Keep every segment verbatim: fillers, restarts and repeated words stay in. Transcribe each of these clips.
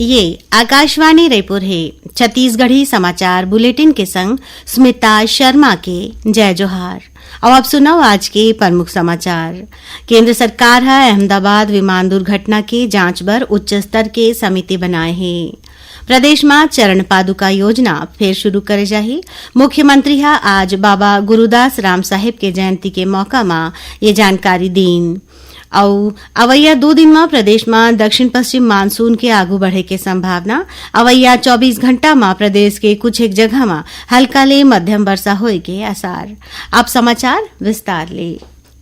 ये आकाशवाणी रायपुर हे। छत्तीसगढ़ी समाचार बुलेटिन के संग स्मिता शर्मा के जय जोहार। अब आप सुनव आज के प्रमुख समाचार। केंद्र सरकार ह अहमदाबाद विमान दुर्घटना के जांच बर उच्च स्तर के समिति बनाए हे। प्रदेश म चरण पादुका योजना फेर शुरू करे जाही। मुख्यमंत्री ह आज बाबा गुरुदास राम साहेब के जयंती के मौका म ये जानकारी दीन। अउ अवइया दू दिन म प्रदेश म दक्षिण पश्चिम मानसून के आगू बढ़े के संभावना। अवइया चौबीस घंटा म प्रदेश के कुछ एक जगह म हल्का ले मध्यम वर्षा होए के आसार। अब समाचार विस्तार ले।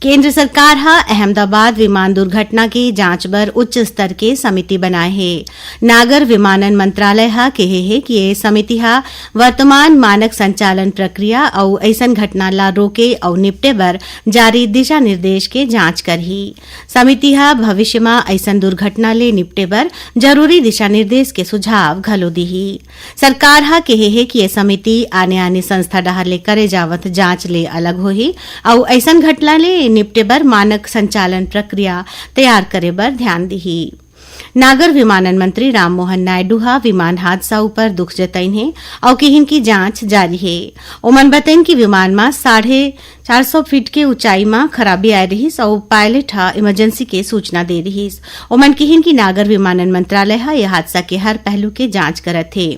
केंद्र सरकार ह अहमदाबाद विमान दुर्घटना के जांच बर उच्च स्तर के समिति बनाए हे। नागर विमानन मंत्रालय ह केहे हे कि ये समिति ह वर्तमान मानक संचालन प्रक्रिया अउ अइसन घटना ला रोके अउ निपटे बर जारी दिशा निर्देश के जांच करही। समिति ह भविष्य म अइसन दुर्घटना ले निपटे बर जरूरी दिशा निर्देश के सुझाव घलो दीही। सरकार ह केहे हे कि ये समिति आने-आने संस्था डहार ले करे जावत जांच ले अलग होही अउ अइसन घटना ले निपटे बर मानक संचालन प्रक्रिया तैयार करे बर ध्यान दीही। नागर विमानन मंत्री राममोहन नायडू ह विमान हादसा ऊपर दुख जतइन हे अउ किहिन कि जांच जारी हे। ओमन बतइन कि विमान म साढ़े चार सौ फीट के ऊंचाई म खराबी आए रिहिस अउ पायलट ह इमरजेंसी के सूचना दे रिहिस। ओमन किहिन कि नागर विमानन मंत्रालय ह ये हादसा के हर पहलू के जांच करत हे।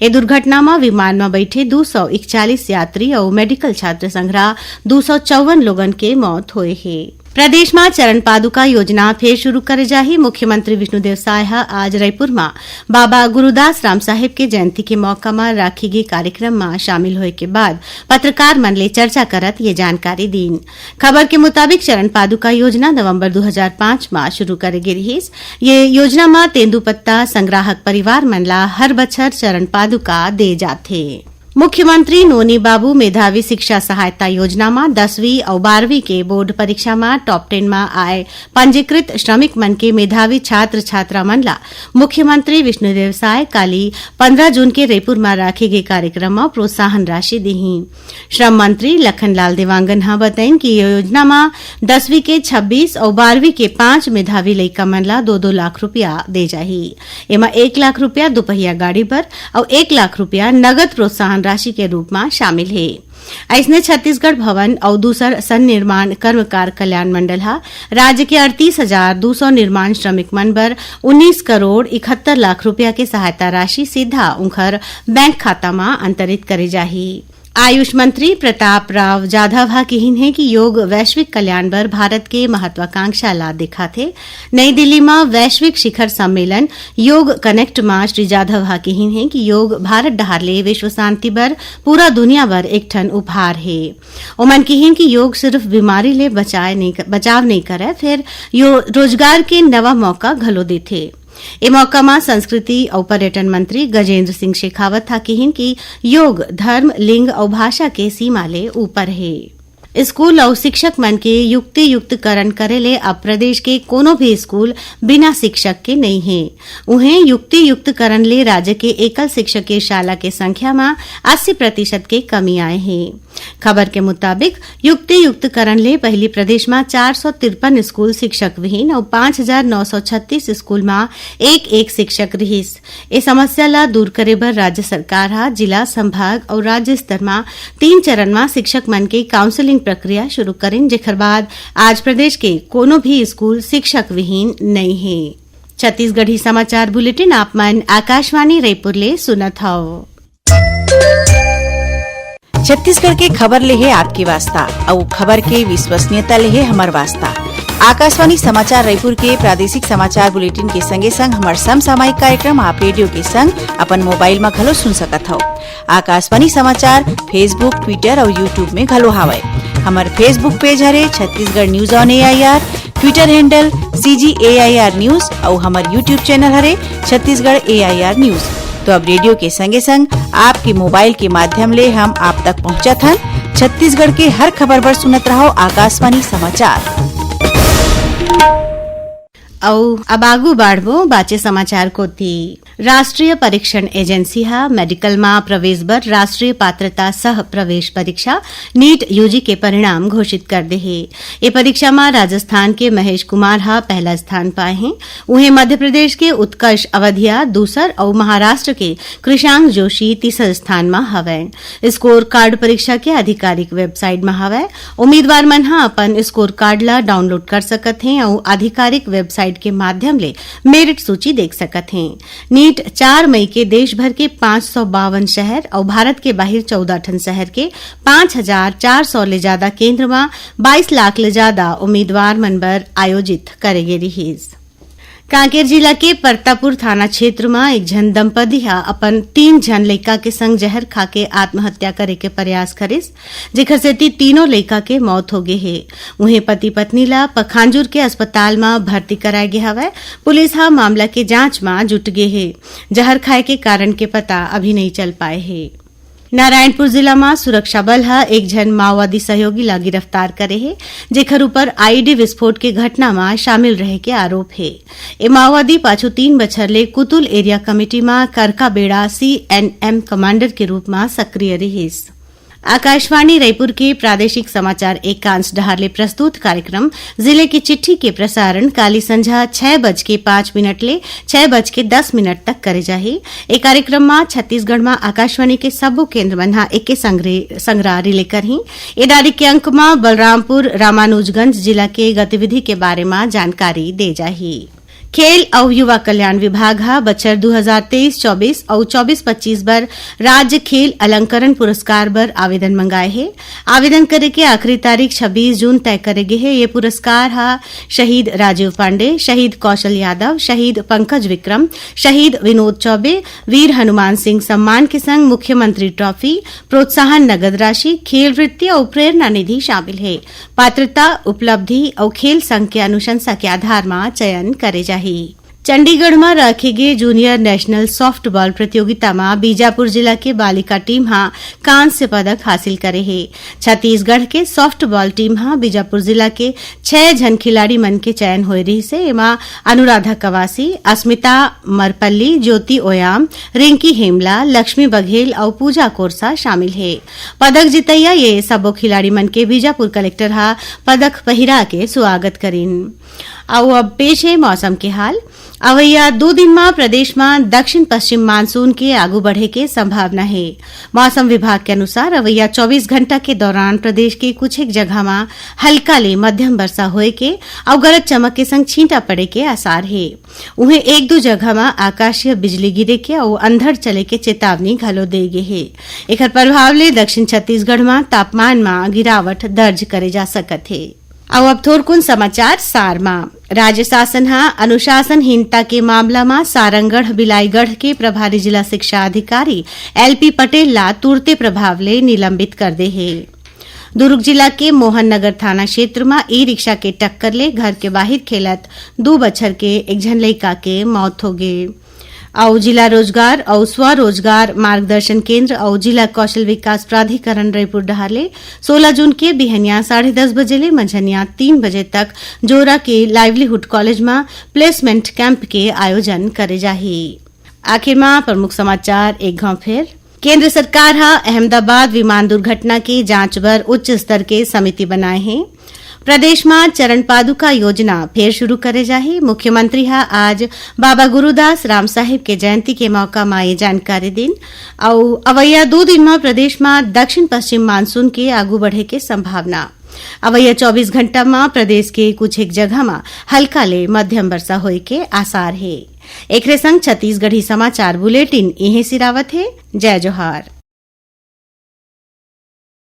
ए दुर्घटना म विमान म बइठे दू सौ इकचालीस यात्री अउ मेडिकल छात्र संघरा दू सौ चौवन लोगन के मौत होए हे। प्रदेश म चरण पादुका योजना फेर शुरू करे जाही। मुख्यमंत्री विष्णुदेव साय ह आज रईपुर म बाबा गुरुदास राम साहेब के जयंती के मौका म राखे गे कार्यक्रम म शामिल होए के बाद पत्रकार मन ले चर्चा करत ये जानकारी दीन। खबर के मुताबिक, चरण पादुका योजना नवंबर दू हजार पाँच म शुरू करे गे रिहिस। ये योजना म तेंदूपत्ता संग्राहक परिवार मन ला हर बछर चरण पादुका दे जाथे। मुख्यमंत्री नोनी बाबू मेधावी शिक्षा सहायता योजना म दसवीं अउ बारहवीं के बोर्ड परीक्षा म टॉप टेन म आए पंजीकृत श्रमिक मन के मेधावी छात्र छात्रा मन ला मुख्यमंत्री विष्णुदेव साय काली पंद्रह जून के रईपुर म राखे गे कार्यक्रम म प्रोत्साहन राशि देही। श्रम मंत्री लखनलाल देवांगन ह बतइन कि ये योजना म दसवीं के छब्बीस अउ बारहवीं के पांच मेधावी लइका मन ला दो दो लाख रुपया दे जाही। एमा एक लाख रुपया दुपहिया गाड़ी बर अउ एक लाख रुपया नगद प्रोत्साहन राशि के रूप म शामिल हे। अइसने छत्तीसगढ़ भवन अउ दूसर सन्निर्माण कर्मकार कल्याण मंडल ह राज्य के अड़तीस हजार दू सौ निर्माण श्रमिक मन बर उन्नीस करोड़ इकहत्तर लाख रुपया के सहायता राशि सीधा उंखर बैंक खाता म अंतरित करे जाही। आयुष मंत्री प्रताप राव जाधव ह किहिन हे कि योग वैश्विक कल्याण बर भारत के महत्वाकांक्षा ला दिखाथे। नई दिल्ली म वैश्विक शिखर सम्मेलन योग कनेक्ट म श्री जाधव ह किहिन हे कि योग भारत डहार ले विश्व शांति बर पूरा दुनिया बर एक ठन उपहार हे। ओमन किहिन कि योग सिर्फ बीमारी ले बचाए नइ क-, बचाव नइ करय, फेर यो रोजगार के नवा मौका घलो देथे। ए मौका म संस्कृति अउ पर्यटन मंत्री गजेंद्र सिंह शेखावत ह किहिन कि योग धर्म, लिंग अउ भाषा के सीमा ले ऊपर हे। स्कूल अउ शिक्षक मन के युक्ति युक्तकरण करे ले अब प्रदेश के कोनो भी स्कूल बिना शिक्षक के नइ हे। उहें, युक्ति युक्तकरण ले राज्य के एकल शिक्षकीय शाला के संख्या म अस्सी प्रतिशत के कमी आए हे। खबर के मुताबिक, युक्ति युक्तकरण ले पहिली प्रदेश म चार सौ तिरपन स्कूल शिक्षक विहीन अउ पाँच हजार नौ सौ छत्तीस स्कूल म एक एक शिक्षक रिहिस। ए समस्या ल दूर करे बर राज्य सरकार ह जिला, संभाग अउ राज्य स्तर म तीन चरण म शिक्षक मन के काउंसलिंग प्रक्रिया शुरू करिन, जेखर बाद आज प्रदेश के कोनो भी स्कूल शिक्षक विहीन नइ हे। छत्तीसगढ़ी समाचार बुलेटिन आप मन आकाशवाणी रायपुर ले सुनत हव। छत्तीसगढ़ के खबर ले हे आपके वास्ता, अउ खबर के विश्वसनीयता ले हे हमर वास्ता। आकाशवाणी समाचार रायपुर के प्रादेशिक समाचार बुलेटिन के संगे संग हमर समसामयिक कार्यक्रम आप रेडियो के संग अपन मोबाइल म घलो सुन सकत हव। आकाशवाणी समाचार Facebook, Twitter अउ YouTube में घलो हावय। हमर Facebook पेज हरे Chhattisgarh news on AIR, Twitter handle CG AIR news अउ हमर YouTube चैनल हरे छत्तीसगढ़ एआईआर न्यूज। तो अब रेडियो के संगे संग आपके मोबाइल के माध्यम ले हम आप तक पहुंचत हन। छत्तीसगढ़ के हर खबर बर सुनत रहो आकाशवाणी समाचार। अउ अब आगू बाढ़बो बाचे समाचार कोती। राष्ट्रीय परीक्षण एजेंसी ह मेडिकल म प्रवेश बर राष्ट्रीय पात्रता सह प्रवेश परीक्षा, नीट यूजी के परिणाम घोषित कर दे हे। ये परीक्षा म राजस्थान के महेश कुमार ह पहला स्थान पाए हे। उहें, मध्य प्रदेश के उत्कर्ष अवधिया दूसर अउ महाराष्ट्र के कृषांक जोशी तीसर स्थान म हवय। स्कोर कार्ड परीक्षा के आधिकारिक वेबसाइट म हवय। उम्मीदवार मन ह अपन स्कोर कार्ड ल डाउनलोड कर सकत हें अउ आधिकारिक वेबसाइट के माध्यम ले मेरिट सूची देख सकत हें। नीट चार मई के देश भर के पाँच सौ बावन शहर अउ भारत के बाहिर चौदह ठन शहर के पाँच हजार चार सौ ले जादा केंद्र म बाईस लाख ले जादा उम्मीदवार मन बर आयोजित करे गे रिहीस। कांकेर जिला के परतापुर थाना क्षेत्र म एक झन दंपति ह अपन तीन झन लइका के संग जहर खाके आत्महत्या करे के प्रयास करिस, जेखर सेती तीनों लइका के मौत हो गे हे। उहें, पति-पत्नी ला पखांजूर के अस्पताल म भर्ती कराए गे हवय। पुलिस ह मामला के जांच म जुट गे हे। जहर खाए के कारण के पता अभी नइ चल पाए हे। नारायणपुर जिला म सुरक्षा बल ह एक झन माओवादी सहयोगी ला गिरफ्तार करे हे, जेखर ऊपर आईईडी विस्फोट के घटना म शामिल रहे के आरोप हे। ए माओवादी पाछू तीन बछर ले कुतुल एरिया कमेटी म करका बेड़ा सीएनएम कमांडर के रूप म सक्रिय रिहिस। आकाशवाणी रायपुर के प्रादेशिक समाचार एकांश डहार ले प्रस्तुत कार्यक्रम जिले की चिट्ठी के प्रसारण काली संझा छह बज के पाँच मिनट ले छह बज के दस मिनट तक करे जाही। ए कार्यक्रम म छत्तीसगढ़ म आकाशवाणी के सब्बो केंद्र मन ह एके संगरे, संगरा रिले करही। ए डारी के अंक म बलरामपुर रामानुजगंज जिला के गतिविधि के बारे म जानकारी दे जाही। खेल अउ युवा कल्याण विभाग ह बछर दू हजार तेईस चौबीस अउ चौबीस पच्चीस बर राज्य खेल अलंकरण पुरस्कार बर आवेदन मंगाए हे। आवेदन करे के आखिरी तारीख छब्बीस जून तय करे गे हे। ये पुरस्कार ह शहीद राजीव पांडे, शहीद कौशल यादव, शहीद पंकज विक्रम, शहीद विनोद चौबे, वीर हनुमान सिंह सम्मान के संग मुख्यमंत्री ट्रॉफी, प्रोत्साहन नगद राशि, खेल वृत्ति अउ प्रेरणा निधि शामिल हे। पात्रता, उपलब्धि अउ खेल संघ के अनुशंसा के आधार म चयन करे जाही। चंडीगढ़ म रखे गे जूनियर नेशनल सॉफ्टबॉल प्रतियोगिता म बीजापुर जिला के बालिका टीम ह कांस्य पदक हासिल करे हे। छत्तीसगढ़ के सॉफ्टबॉल टीम ह बीजापुर जिला के छह झन खिलाड़ी मन के चयन होए रिहिस हे। एमा अनुराधा कवासी, अस्मिता मरपल्ली, ज्योति ओयाम, रिंकी हेमला, लक्ष्मी बघेल अउ पूजा कोरसा शामिल हे। पदक जीतइया ये सबो खिलाड़ी मन के बीजापुर कलेक्टर ह पदक पहिरा के स्वागत करिन। अउ अब पेश हे मौसम के हाल। अवइया दू दिन म प्रदेश म दक्षिण पश्चिम मानसून के आगू बढ़े के संभावना हे। मौसम विभाग के अनुसार अवइया चौबीस घंटा के दौरान प्रदेश के कुछ एक जगह म हल्का ले मध्यम वर्षा होए के अउ गरज चमक के संग छींटा पड़े के आसार हे। उहें, एक दू जगह म आकाशीय बिजली गिरे के अउ अंधड़ चले के चेतावनी घलो दे गे हे। एखर प्रभाव ले दक्षिण छत्तीसगढ़ म तापमान म गिरावट दर्ज करे जा सकत हे। अउ अब थोरकुन समाचार सार म। राज्य शासन ह अनुशासनहीनता के मामला म सारंगढ़ बिलाईगढ़ के प्रभारी जिला शिक्षा अधिकारी एलपी पटेल ला तुरते प्रभाव ले निलंबित कर दे हे। दुर्ग जिला के मोहन नगर थाना क्षेत्र म ई रिक्शा के टक्कर ले घर के बाहिर खेलत दू बछर के एक झन लइका के मौत हो गे। अउ जिला रोजगार अउ स्वरोजगार मार्गदर्शन केंद्र अउ जिला कौशल विकास प्राधिकरण रायपुर डहार ले सोलह जून के बिहनिया साढ़े दस बजे ले मंझनिया तीन बजे तक जोरा के लाइवलीहुड कॉलेज म प्लेसमेंट कैंप के आयोजन करे जाही। आखिर म प्रमुख समाचार एक घाव फेर। केंद्र सरकार ह अहमदाबाद विमान दुर्घटना के जांच बर उच्च स्तर के समिति बनाए हे। प्रदेश म चरण पादुका योजना फेर शुरू करे जाही। मुख्यमंत्री ह आज बाबा गुरुदास राम साहिब के जयंती के मौका म ये जानकारी दिन। अउ अवइया दू दिन म प्रदेश म दक्षिण पश्चिम मानसून के आगू बढ़े के संभावना। अवइया चौबीस घंटा म प्रदेश के कुछ एक जगह म हल्का ले मध्यम वर्षा होए के आसार हे। एकरे संग छत्तीसगढ़ी समाचार बुलेटिन इहें सिरावत हे। जय जोहार।